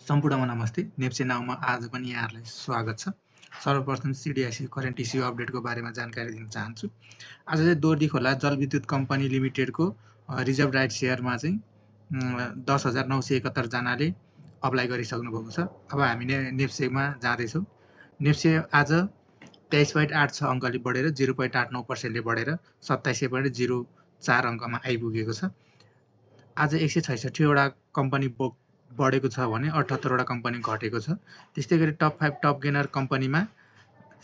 सम्पूर्णमा नमस्ते। नेप्से नाउमा आज पनि यहाँहरूलाई स्वागत छ। सर्वप्रथम सिडिआइसी करेन्ट इस्यु अपडेटको बारेमा जानकारी दिन चाहन्छु। आज चाहिँ दोर्दी खोला जलविद्युत कम्पनी लिमिटेडको रिजर्भ राइट सेयरमा चाहिँ 10,971 जनाले अप्लाई गरिसक्नु भएको छ। अब हामी नेप्सेमा जाँदैछौँ। नेप्से आज 23.86 अङ्कले बढेर 0.89% ले बढेर 27.04 अङ्कमा आइपुगेको छ। आज 166 वटा कम्पनी बढेको छ भने 78 वटा कम्पनी घटेको छ। त्यस्तै गरी टप 5 टप गेनर कम्पनीमा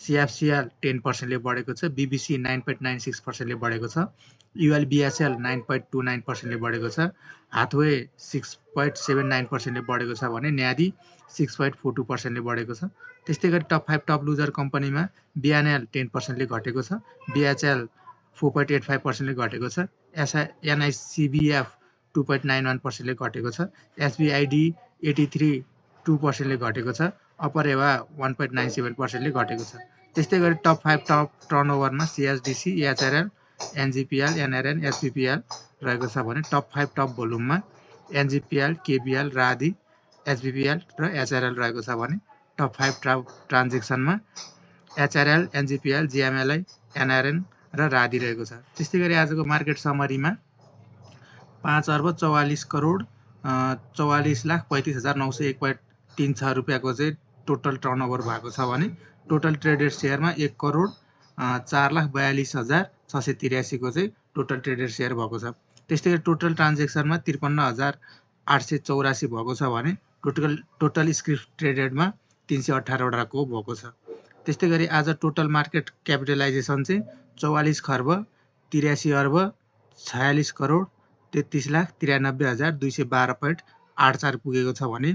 सिएफसिएल 10% ले बढेको छ, बीबीसी 9.96% ले बढेको छ, यूएलबीएसएल 9.29% ले बढेको छ, हाथवे 6.79% ले बढेको छ भने न्यादी 6.42% ले बढेको छ। त्यस्तै गरी टप 5 टप लुजर कम्पनीमा बीएनएल 10% ले घटेको छ, बीएचएल 4.85% ले घटेको छ, एनआइसीबीएफ 2.91% ले घटेको छ, एसबीआईडी 83 2% ले घटेको छ, अपरेवा 1.97% ले घटेको छ। त्यस्तै गरी टप 5 टप टर्नओभरमा सीएसडीसी, एचआरएल, एनजीपीएल, एनआरएन, एसपीपीएल रहेको छ भने टप 5 टप भोल्युममा एनजीपीएल, केबीएल, रादी, एचबीपीएल र एचआरएल रहेको छ भने टप 5 टप ट्रान्जेक्सनमा एचआरएल, एनजीपीएल, जीएमएलआई, एनआरएन र रादी रहेको छ। त्यस्तै गरी आजको मार्केट समरीमा 5,44,35,901.36 रुपियाँको चाहिँ टोटल टर्नओभर भएको छ भने टोटल ट्रेडेड सेयरमा 1,42,42,683 को चाहिँ टोटल ट्रेडेड सेयर भएको छ। त्यस्तै गरी टोटल ट्रान्जेक्सनमा 53,884 भएको छ भने टोटल स्क्रिप्ट ट्रेडेडमा 318 वटाको भएको छ। त्यस्तै गरी आज टोटल मार्केट क्यापिटलाइजेसन चाहिँ 44 खर्ब 83 अर्ब 46 करोड 33,93,212.84 पुगेको छ भने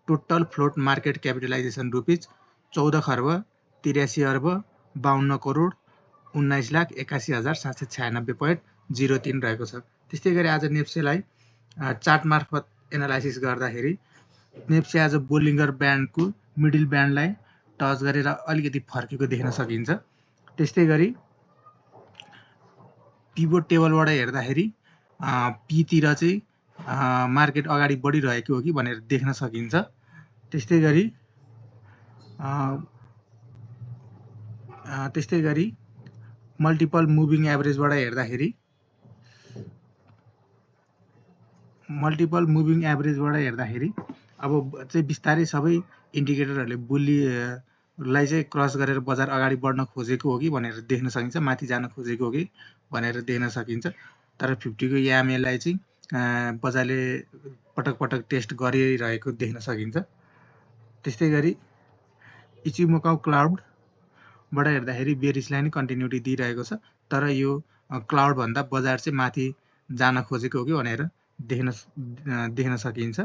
total float market capitalisation rupees 14 खर्ब 83 अर्ब 52 करोड 19,81,796.03 रहेको छ। त्यस्तै गरी आज नेप्सेलाई चार्ट मार्फत एनालाइसिस गर्दाखेरि नेप्से आज बोलिङ्गर ब्यान्डको मिडल ब्यान्डलाई टच गरेर अलिकति फर्केको देख्न सकिन्छ। त्यस्तै गरी पिभोट टेबलबाट हेर्दाखेरि पीतिर चाहिँ मार्केट अगाडि बढिरहेको हो कि भनेर देख्न सकिन्छ। त्यस्तै गरी मल्टिपल मुभिङ एभरेजबाट हेर्दाखेरि अब चाहिँ बिस्तारै सबै इन्डिकेटरहरूले बुलीलाई चाहिँ क्रस गरेर बजार अगाडि बढ्न खोजेको हो कि भनेर देख्न सकिन्छ, माथि जान खोजेको हो कि भनेर देख्न सकिन्छ। तर 50 को यामेलाई चाहिँ बजारले पटक पटक टेस्ट गरिरहेको देख्न सकिन्छ। त्यस्तै गरी इचिमोकाउ क्लाउडबाट हेर्दाखेरि बेरिस लाइन कन्टिन्युटी दिइरहेको छ, तर यो क्लाउड भन्दा बजार चाहिँ माथि जान खोजेको हो कि भनेर देख्न सकिन्छ।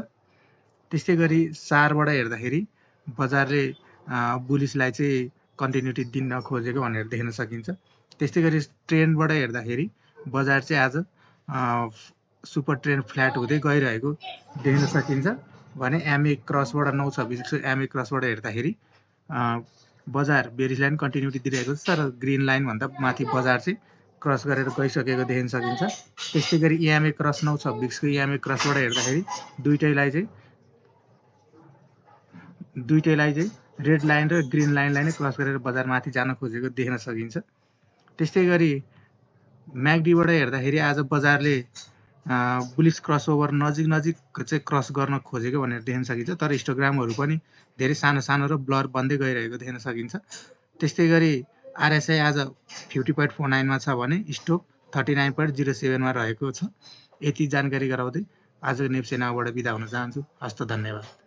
त्यस्तै गरी सारबाट हेर्दाखेरि बजारले बुलिसलाई चाहिँ कन्टिन्युटी दिन खोजेको भनेर देख्न सकिन्छ। त्यस्तै गरी ट्रेन्डबाट हेर्दाखेरि बजार चाहिँ आज सुपर ट्रेन्ड फ्ल्याट हुँदै गइरहेको देख्न सकिन्छ भने एमए क्रसबाट 926 एमए क्रसबाट हेर्दाखेरि बजार बेरिस लाइन कन्टिन्युटी दिइरहेको छ, तर ग्रिन लाइन भन्दा माथि बजार चाहिँ क्रस गरेर गइसकेको देख्न सकिन्छ। त्यस्तै गरी इएमए क्रस 926 को इएमए क्रसबाट हेर्दाखेरि दुईटैलाई चाहिँ रेड लाइन र ग्रिन लाइनलाई नै क्रस गरेर बजार माथि जान खोजेको देख्न सकिन्छ। त्यस्तै गरी म्याकडीबाट हेर्दाखेरि आज बजारले बुलिस क्रसओभर नजिक चाहिँ क्रस गर्न खोजेको भनेर देख्न सकिन्छ, तर हिस्टोग्रामहरू पनि धेरै सानो सानो र ब्लर बन्दै गइरहेको देख्न सकिन्छ। त्यस्तै गरी आरएसआई आज 50.49 मा छ भने स्टोक 39.07 मा रहेको छ। यति जानकारी गराउँदै आजको नेप्से नाउबाट बिदा हुन चाहन्छु। हस्त धन्यवाद।